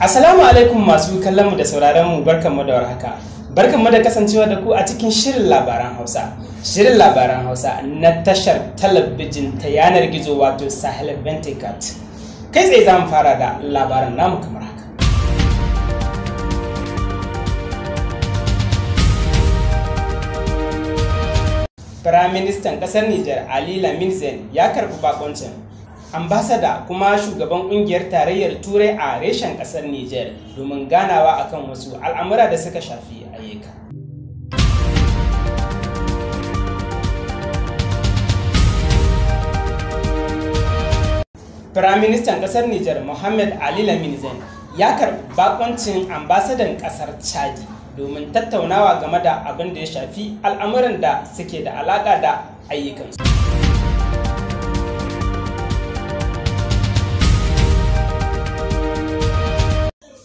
Assalamu alaikum masu kallon mu da sauraron mu, barkanmu da warhaka. Barkanmu da kasancewa da ku a cikin shirin labaran Hausa. Shirin labaran Hausa na tashar talabijin ta yanar gizo wato Sahel Venticat. Kai tsaye za mu fara da labaran namu kamar haka. Firaministan ƙasar Nijar Ali Lamin Zen ya karɓi bakoncin ambasada kuma shugaban kungiyar tarayyar Turai a reshen kasar Nijar domin ganawa akan wasu al'amura da suka shafi ayyuka. Firaministan kasar Nijar Mohammed Ali Lamin Zen ya karɓi bakoncin ambasadan kasar Chadi domin tattaunawa game da abin da ya shafi al'amuran da suke da alaƙa da ayyukansu.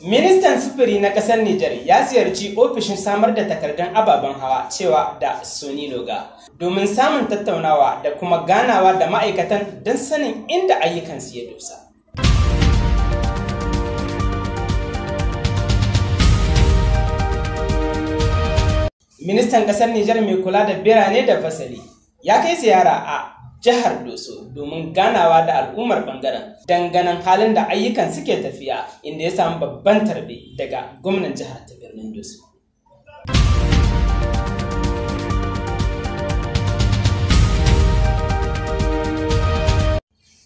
Ministan sufuri na ƙasar Nijar ya ziyarci ofishin samar da takardun ababen hawa cewa da Sony Loga domin samun tattaunawa da kuma ganawa da ma'aikatan don sanin inda ayyukansu ya dosa. Ministan ƙasar Nijar mai kula da birane da fasali ya kai ziyara a jihar Doso domin ganawa da al'ummar bangaren danganan halin da ayyukan suke tafiya, inda ya samu babban tarbe daga gwamnan jihar ta birnin Doso.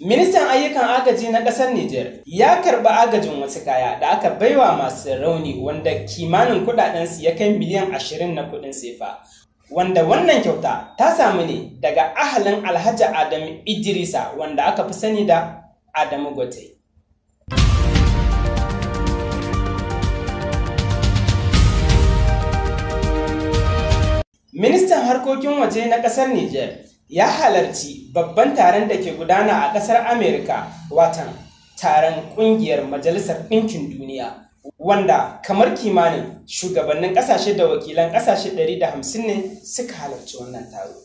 Ministan ayyukan agaji na ƙasar Nijar ya karɓi agajin wasu kaya da aka baiwa masu rauni wanda kimanin kuɗaɗensu ya kai miliyan 20 na kuɗin sefa. Wanda wannan kyauta ta samu ne daga ahalin Alhaji Adamu Idrisa wanda aka fi sani da Adamu Gote. Ministan harkokin waje na ƙasar Nijar ya halarci babban taron da ke gudana a ƙasar Amerika, watan taron ƙungiyar Majalisar Ɗinkin Duniya, wanda kamar kimanin shugabannin kasashe da wakilan kasashe 150 ne suka halarci wannan taro.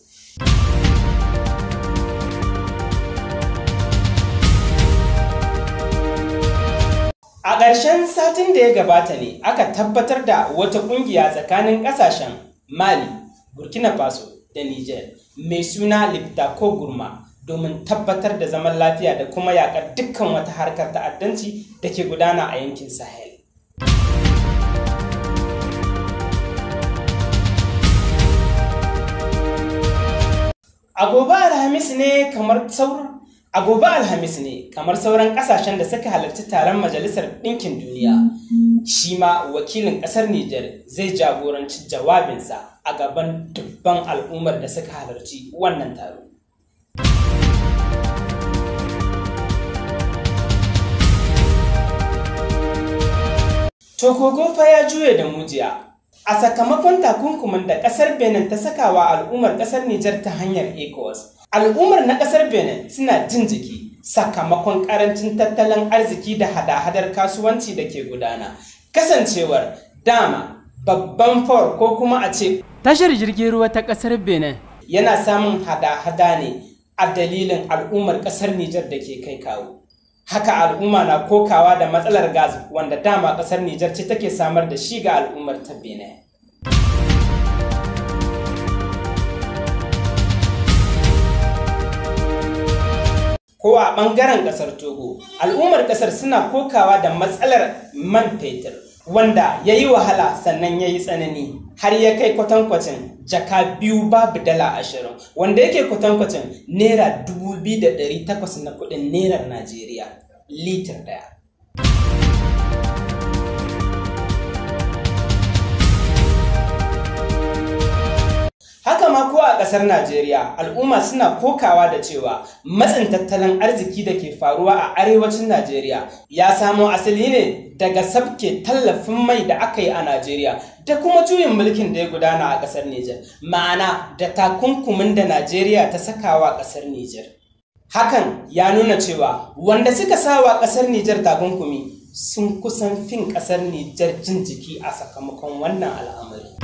A ƙarshen satin da ya gabata ne aka tabbatar da wata ƙungiya tsakanin ƙasashen Mali, Burkina Faso da Niger mai suna Liptako Gurma domin tabbatar da zaman lafiya da kuma yaƙar dukkan wata harkar ta'addanci da ke gudana a yankin Sahel. A gobe Alhamis ne kamar sauran kasashen da suka halarci taron Majalisar Ɗinkin Duniya, shi ma wakilin ƙasar Nijar zai jagoranci jawabinsa a gaban dubban al'ummar da suka halarci wannan taro. Tokogo fa ya juye da mujiya. A sakamakon takunkumin da ƙasar Benin ta saka wa al'ummar ƙasar Nijar ta hanyar ECOWAS, al'ummar na ƙasar Benin suna jin jiki sakamakon ƙarancin tattalin arziki da hada-hadar kasuwanci da ke gudana. Kasancewar dama babban for ko kuma a ce tashar jirgin ruwa ta ƙasar Benin yana samun hada-hada ne a dalilin al'ummar ƙasar Nijar da ke kai kawo. Haka al'umma na kokawa da matsalar gas wanda dama kasar Nijar ce take samar da shi ga al'ummar ta Benin. Ko a ɓangaren ƙasar Togo, al'ummar ƙasar suna kokawa da matsalar man fetur wanda ya yi wahala sannan ya yi tsanani har ya kai kwatankwacin jaka 2 babu dala 20 wanda yake kwatankwacin naira 2,800 na kuɗin nairar Najeriya litir ɗaya. Haka ma ko a ƙasar Najeriya, al'umma suna kokawa da cewa matsin tattalin arziki da ke faruwa a arewacin Najeriya ya samo asali ne daga sabke tallafin mai da aka yi a Najeriya da kuma juyin mulkin da ya gudana a ƙasar Nijar, ma'ana da takunkumin da Najeriya ta sakawa ƙasar Nijar. Hakan ya nuna cewa wanda suka sawa ƙasar Nijar takunkumi sun kusan fin ƙasar Nijar jin jiki a sakamakon wannan al'amari.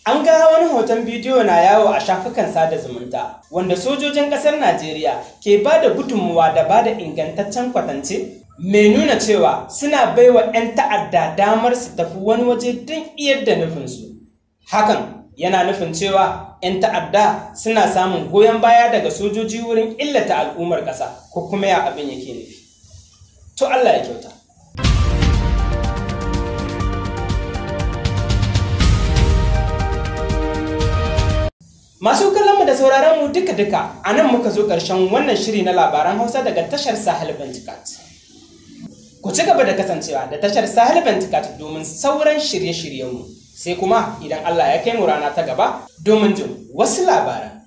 An ga wani hoton bidiyo na yawo a shafukan sada zumunta wanda sojojin ƙasar Najeriya ke ba da gudunmuwa da ba da ingantaccen kwatance mai nuna cewa suna baiwa 'yan ta'adda damar su tafi wani waje don iyar da nufinsu. Hakan yana nufin cewa 'yan ta'adda suna samun goyon baya daga sojoji wurin illata al'ummar ƙasa, ko kuma ya abin yake nufi. To Allah ya kyauta. Masu kallonmu da sauraron mu duka-duka a nan muka zo ƙarshen wannan shiri na labaran Hausa daga tashar Sahel Bantikat. Ku ci gaba da kasancewa da tashar Sahel Bantikat domin sauran shirye-shiryenmu. Sai kuma idan Allah ya kai mu rana ta gaba domin jin wasu labaran.